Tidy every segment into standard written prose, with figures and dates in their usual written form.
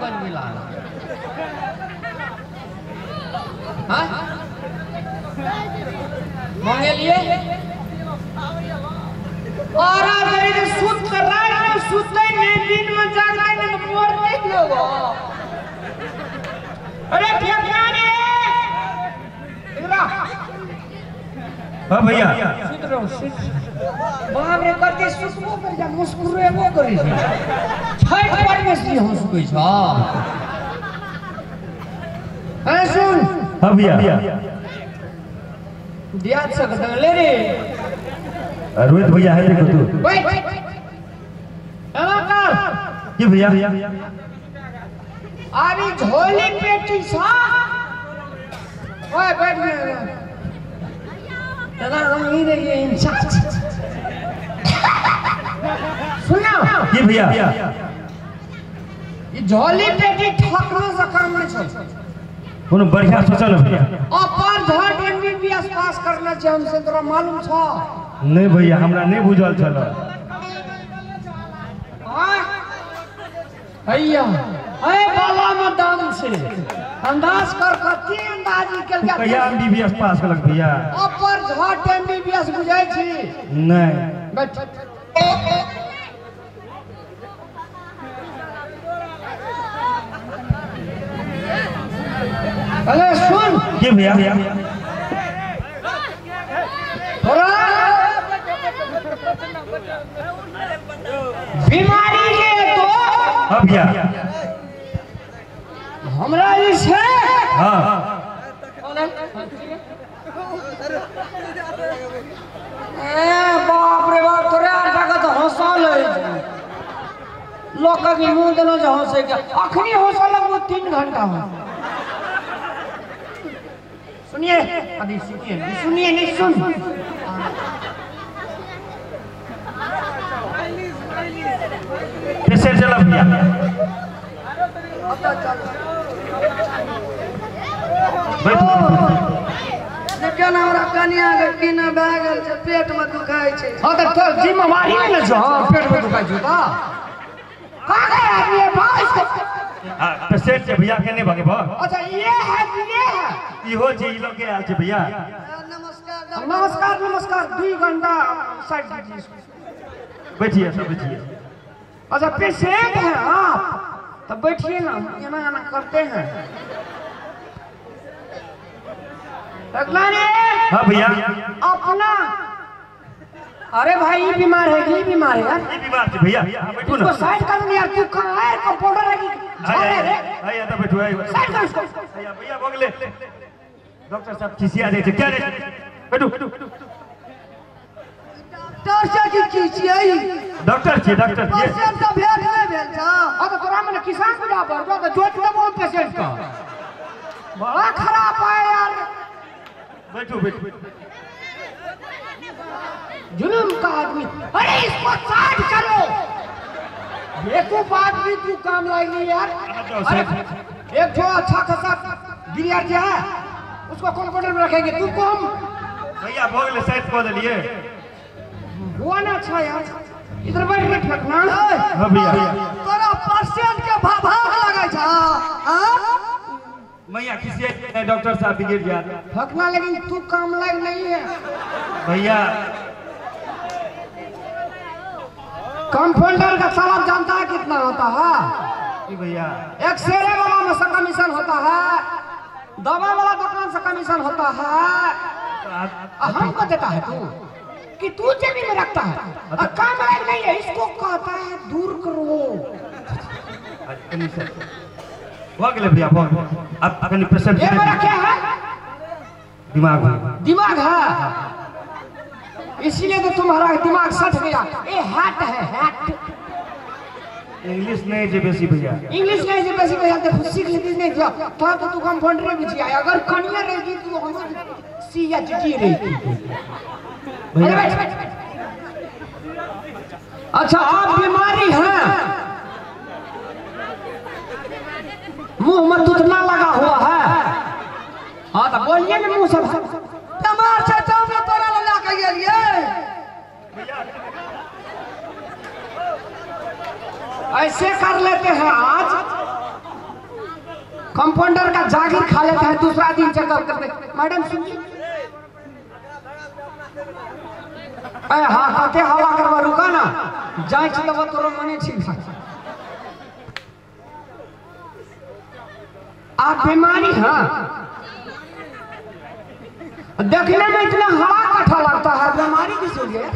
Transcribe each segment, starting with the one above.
बजबे लागल? हाँ मंगेलिए और गरीब सुत कर रात में सुतते नहीं, दिन में जागते नहीं, मरते लोग। अरे ठेकाने इधर आ। हां भैया सुत रहो, सुत। बाप रे कते सुतबो कर जा, मुस्कुरेबो करै छै। छठ पर में सी हंसबै छ। अरे सुन। हां भैया दियाद से ले रे रोहित भैया है देखो तू बैठ। एना कर की भैया अभी झोली पेटी सा। ओए बैठ एना हम ही रहिए इंचार्ज। सुना की भैया ई झोली पेटी ठकनो से काम नहीं छै। कोनो बढ़िया सोचल भैया। अपर झट एमबीबीएस पास करना छै हमसे, तोरा मालूम छ? नहीं भैया हमरा नहीं बुझल छल। भैया ए बाला में दम से अंदाज कर कथी अंदाज निकल गया। भैया एमबीबीएस पास करलक भैया। अपर झट एमबीबीएस बुझै छी? नहीं बैठ। अरे सुन की भैया थोड़ा बीमारी के तो हां भैया हमरा जे छै। हां ए बाप रे बाप तोरा आटा के हंसल लोक के मुंह देलो जे हंसे के अखनी हंसल लगबो 3 घंटा हो। सुनिए अभी सुनिए सुनिए नहीं सुन। कैसे चला भैया? देखियौ ने हमरा कनिया के की भए गेल छै, पेट में दुखाइ छै। हां त तोर जिम्मेवारी ने छौ। हां पेट में दुखाइ छौ त का गए आदमी है भाई इसको। हां पेशेंट छै भैया के नहीं भागे। अच्छा ये है ये है इहो छै ई लोग के आयल छै भैया। नमस्कार नमस्कार नमस्कार। 2 घंटा साइड दीजिए इसको। बैठिए सब बैठिए। अच्छा पेशेंट है आप तब बैठिए ना, एना एना करते हैं। अगला ने। हाँ भैया अपना। अरे भाई ये बीमार है, ये बीमार है यार, ये बीमार है भैया। बैठो ना, इसको साइड कर दो यार। तू कहां है? कंपाउंडर है कि झाड़े रे? भैया तो बैठो, साइड कर इसको। भैया भैया बगले डॉक्टर साहब खिसिया जाय छै क्या रे? बैठो। डॉक्टर से की खिसियाई? डॉक्टर छी, डॉक्टर छी। पेशेंट से भेंट नहीं भेल छ। हां तो तोरा मने किसान पूजा पर जो तो जोत देबो पेशेंट का। बड़ा खराब है यार। बैठो बैठो। जुलूम का आदमी। अरे इसको साइड करो। बेवकूफ आदमी तू काम लाएगी यार। अरे एक जो अच्छा खासा गिरियार जी है उसको कंपाउंडर में रखेंगे, तुमको हम भैया भोगले साइड कऽ देलिए। हुआ ना अच्छा यार, इधर बैठ के ठकना। हां भैया तोरा पेशेंट के भाग लगै छ। हां मैया किसी डॉक्टर साहब बिगड़ गया ठकना, लेकिन तू काम लायक नहीं है भैया। कंपाउंडर का सवाल जानता है कितना होता है? जी भैया एक्सरे वाला में से कमीशन होता है, दवा वाला दुकान से कमीशन होता है। हमको देता है तू कि तू जेबी में रखता है और काम लायक नहीं है। इसको कहता है दूर करो। भैया अब पेशेंट ये मेरा क्या है? दिमाग दिमाग है, इसीलिए तो तुम्हारा दिमाग सट गया। ये हैट है, हैट। इंग्लिश नहीं जे बेसी भैया, इंग्लिश नहीं जे बेसी भैया। तो सीख लेती नहीं था तो तू कंपाउंडर में जी आया। अगर कनिया रहेगी तो हम सी या जी रहेगी भैया। अच्छा आप बीमारी हैं, मुंह में तुतना लगा हुआ है। हाँ तो बोलिए ना मुंह सब बीमार छै तब ने तोरा लगा के गेलिए। ऐसे कर लेते हैं आज। कंपाउंडर का जागीर खा लेता है, दूसरा दिन चेकअप करते। मैडम सुनिए, अरे हाँ कते हवा करवा रुका ना, जांच लेबो तोरो मने ठीक है। आप बीमारी हाँ देखने में इतना हवा कट्ठा लगता है, बीमारी किस हो गया?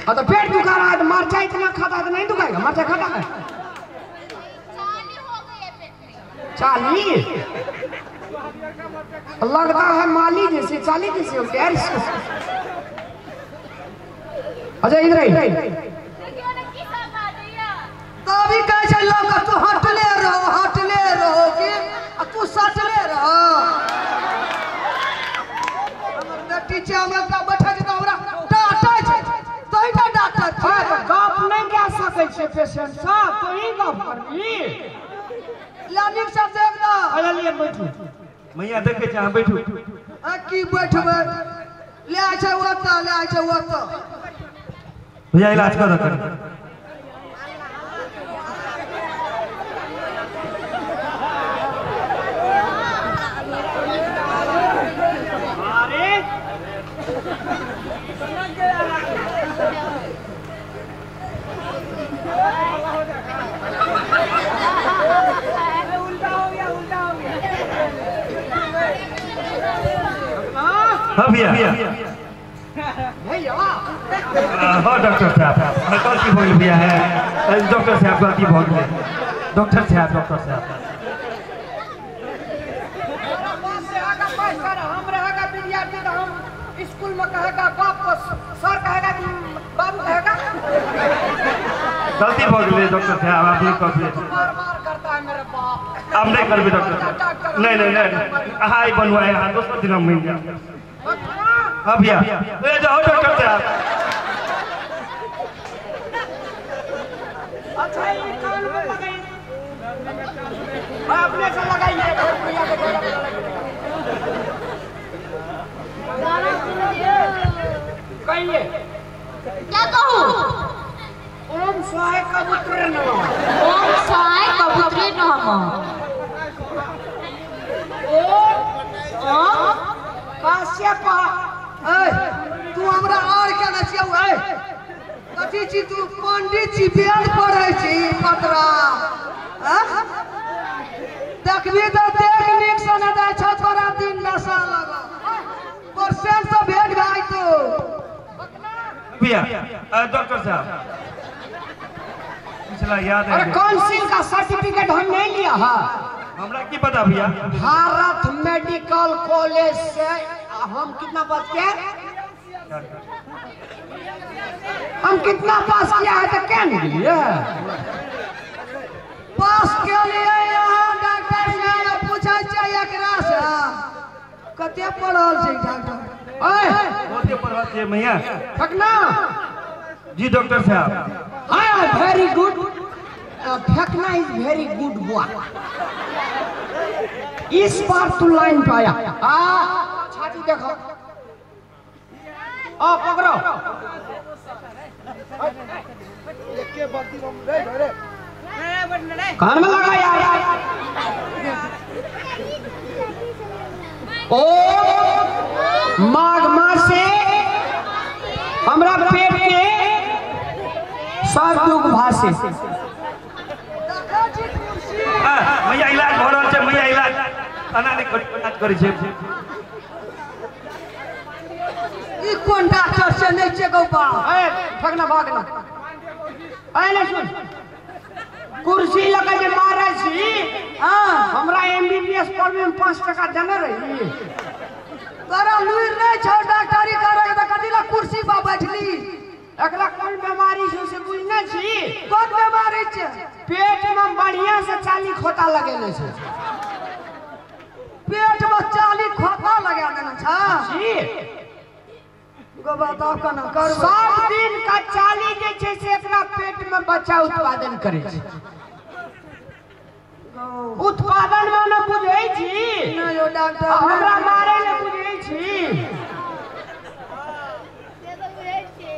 और तो पेट दुखा रहा है तो मरचा इतना खाता है तो नहीं दुखाएगा? मरचा खाता है चाली लगता है माली जैसे, चाली जैसे हो गया। अच्छा इधर आई तभी कहे छै लोग तू हटले रहो, हटले रहो कि तू सटले रहो। हमर बेटी छै, हम एकटा बैठै छै तऽ हमरा डांटै छै, तोहिटा डॉक्टर छै। गप नहि कए सकै छै पेशेंट साहब, तोही गप करबी। ला नीक से देख ना। अच्छा लिए बैठू मैया, देखै छै अहाँ बैठू। आ की बैठबै, ले आइ छै ओतऽ, ले आइ छै ओतऽ। भैया इलाज कर दऽ। हाँ भैया, हाँ डॉक्टर साहब गलती हो गई भैया है, डॉक्टर साहब गलती हो गई, डॉक्टर साहब, डॉक्टर साहब हम रहेगा विद्यार्थी तो हम स्कूल में कहेगा बाप को, सर कहेगा बाबू कहेगा। गलती हो गई डॉक्टर साहब, आप नहीं कर मार करता है मेरे बाप। आप नहीं करबे डॉक्टर साहब, नहीं नहीं नहीं, हाँ बनवाए, हाँ दोस्तों दिन हम मिल जाए। हाँ भैया ले जाओ डॉक्टर साहब। अच्छा ये कान में लगाइए, अपने से लगाइए, भैया के कहिए क्या कहूँ? ओम स्वाय कबूतर नमः, ओम स्वाय कबूतरे नमः, ओम ओम काश्यप। तू हमरा और केना छियौ? कथी छी तू? पंडित छी, वेद पढ़ै छी पतरा। देखबी तऽ देख नीक से नहि दै छौ, तोरा दिन नशा लगल, परसेंट से भेट भए जेतौ। भैया डॉक्टर साहब पिछला याद है। अरे काउंसिल का सर्टिफिकेट हम नहीं लिया है। हमरा की पता भैया? भारत मेडिकल कॉलेज से हम कितना पास किया? हम कितना पास किया है तो क्या निकलिए? पास के लिए यहाँ डॉक्टर साहब पूछै छै एकरा से कते पढ़ल छै डॉक्टर? ओए कते पढ़ल छै मैया? ठकना जी डॉक्टर साहब। हां वेरी गुड, फेंकना is very good boy. इस बार तू लाइन पे आया। आ छाती देखो, आ पकड़ो। कान में लगा यार। ओ माघ मासे हमरा पेट के सब दुख भासे। मैया इलाज भऽ रहल छै, मैया इलाज एना नहि इलाज करै छै। ई कोन डॉक्टर से नहि छै गौ बाप? ए ठगना भागना। ए ले सुन, कुर्सी लगा जे मारै छी। हां हमरा एमबीबीएस पढ़बै में 5 टका देने रही। तोरा लुरि नहि छौ डॉक्टरी करे के, तऽ कथी ला कुर्सी पर बैठली? एकरा कोन बीमारी छै से बुझने छी? कोन बीमारी छै? पेट में बढ़िया से चाली खोता लगेने छै। पेट में चाली खोता लगा देने छै? जी गो बताओ केना करबै? 7 दिन का चाली जे छै से एकरा पेट में बच्चा उत्पादन करै छै। उत्पादन माने बुझै छी? नहि यौ डॉक्टर, हमरा मारै ले बुझै छी?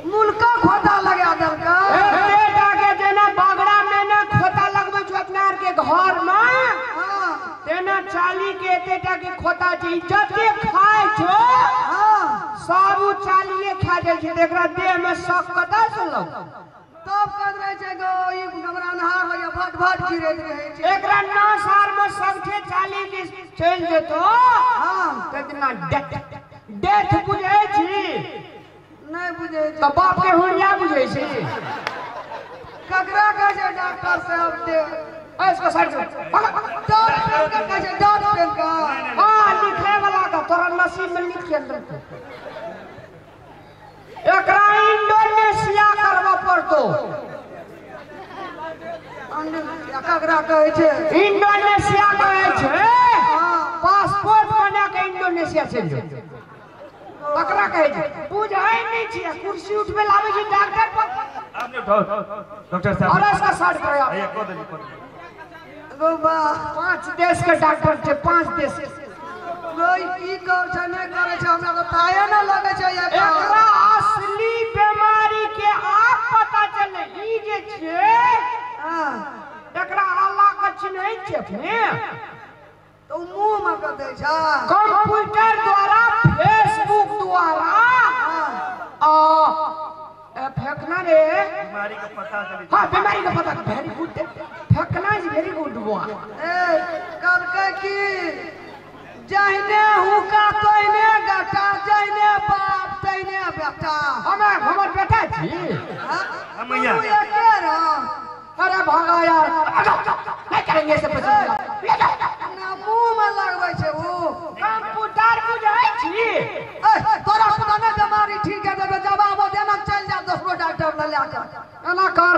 मुलका खोता लगा देलकै। बेटा के जेना बागड़ा में ने खोता लगबै छौ अपना आर के घर में, चाली के एतेटा के खोता छै जते खाय छो हां सब चालिए खा जाइ छै एकरा देह में शक कतऽ से लग तब कहत रहे छै गो ई हमरा अन्हार हो जा भट भट गिरैत रहे छै एकरा नौ साल में सबठे चाली के चलि जेतो हां कितना डेथ डेथ बुझै छी नहीं बुझै छी त बाप के हुड़िया बुझै छी ककरा कहै छै डॉक्टर साहब दे इसको साइड से डॉट पेन का कहै छै डॉट पेन का हां लिखे वाला का तोरा नसीब में लिख के अंदर एकरा इंडोनेशिया करबा पड़तो ककरा कहै छै इंडोनेशिया कहै छै पासपोर्ट बना के इंडोनेशिया चलि जाओ तकरा कहै छै बुझै नहि छी कुर्सी उठबे लाबै छी डॉक्टर पर आपने उठाओ डॉक्टर साहब और इसका शर्ट करो भैया को दे को दे गो बा 5 देश के डॉक्टर छै 5 देश गो की कर छै नहि करै छै हमरा तऽ ताये न लगै छै एकरा असली बीमारी के आप पता चले ई जे छै हां एकरा अल्लाह के चिन्है छै अपने तो मुंह में कर दै छै कंप्यूटर द्वारा फेसबुक द्वारा आ फेंकना रे बीमारी का पता चले हां बीमारी का पता वेरी गुड फेंकना is very good बुआ ए कहलकै की जहने हुका तहने गटा जहने बाप तहने बेटा हमें हमर बेटा छी हम भैया अरे भागा यार नहीं करेंगे ऐसे पैसे ना मुंह में लगबै छै उ कंप्यूटर बुझै छी ए तोरा पता नै बीमारी ठीक है तऽ जवाब देना चल जा दोसरो डॉक्टर लग ले के एना कर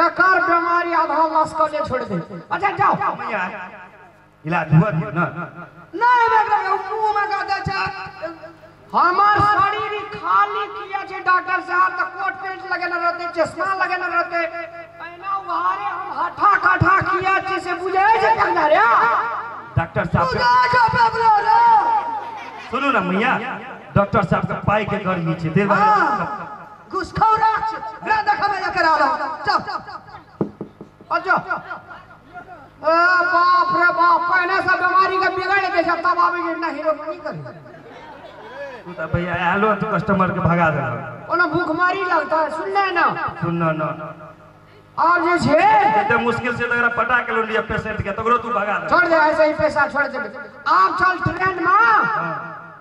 एकर बीमारी आधा लाश के ले छोड़ दे अच्छा जाओ भैया इलाज हुआ दियो ना नहीं एकरा मुंह में ग दै छै हमार शरीर खाली किया छै डॉक्टर साहब त कोट पैंट लगेने रहते चश्मा लगेने रहते पहिना उहारे हम हठा काठा किया छै से बुझै छै कंगा रे डॉक्टर साहब बुझै छै बाबरा रे सुनू ना भैया डॉक्टर साहब के पाई के गर्मी छै देर घुसखोरा छै ना देखबै एकरा चल अच्छा ए बाप रे बाप पहले से बीमारी के बिगड़ दे छै तब आबे के ना हीरो नहीं करी तू त भैया आलो तो कस्टमर के भगा दे ओना भूखमरी लगता है सुनना ना सुनना ना और जे छे एकदम मुश्किल से तगड़ा पटा के लोन लिया पेशेंट के तगड़ो तू भगा दे छोड़ दे ऐसे ही पैसा छोड़ दे आप चल ट्रेन में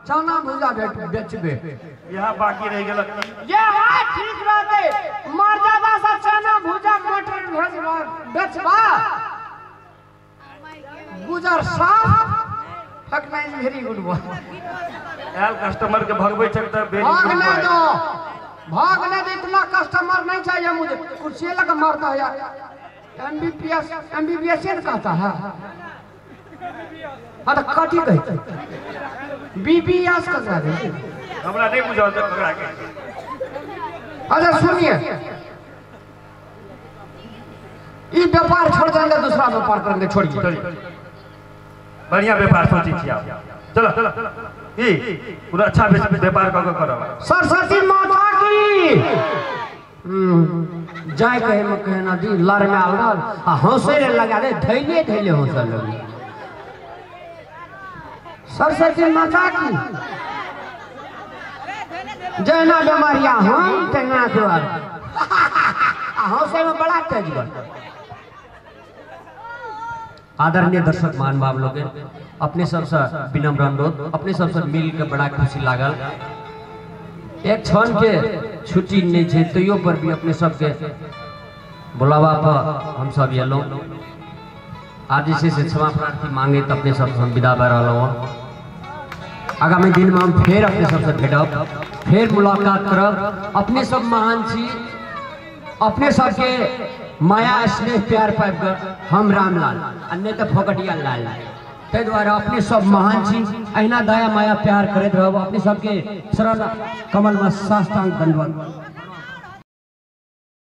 चना भुजा बेचबे यहां बाकी रह गेल ये हां ठीक रहते मर्यादा सा चना भुजा मटर भेजबा बेचबा गुजर साफ फकना is very good boy L customer के भगबै छै त भागने दो भागने दो इतना कस्टमर नहीं चाहिए मुझे कुर्सी लगा मारता है यार एमबीबीएस एमबीबीएस ये कहता है हां तो कथी कहते बीबीएस ककरा दे हमरा नहीं बुझल छै ककरा के अच्छा सुनिए ई व्यापार छोड़ देंगे दूसरा व्यापार करेंगे छोड़िए बढ़िया व्यापार सोची छी आप चलो ई पूरा अच्छा व्यापार क करब सरस्वती माता की जाय कहे में कहे ना दी लड़ में आल आ हंसे रे लगा दे धैले धैले हंसे लगी सरस्वती माता की जैना बीमारियां हम तेना द्वार आ हंसे में बड़ा तेज बन। आदरणीय दर्शक महानुभाव लोग अपने सबसे विनम्र अनुरोध, अपने सबसे मिल के बड़ा खुशी लागल। एक क्षण के छुट्टी नहीं है तैयो पर भी अपने सबके बुलावा पर हम सब एलहुँ। आज जे से क्षमा प्रार्थी मांगे तो अपने सबसे हम विदा भऽ रहलहुँ हँ। आगामी दिन में हम फेर अपने सबसे भेटब, फेर मुलाकात करब। अपने सब महान छी, अपने सबके माया स्नेह प्यार पाबि कऽ हम रामलाल आ नहि तऽ फोकटिया लाल। ताहि दुआरे अपने सब महान छी, अहिना दया माया प्यार करैत रहब। अपने सबके शरण कमलमे साष्टांग दंडवत।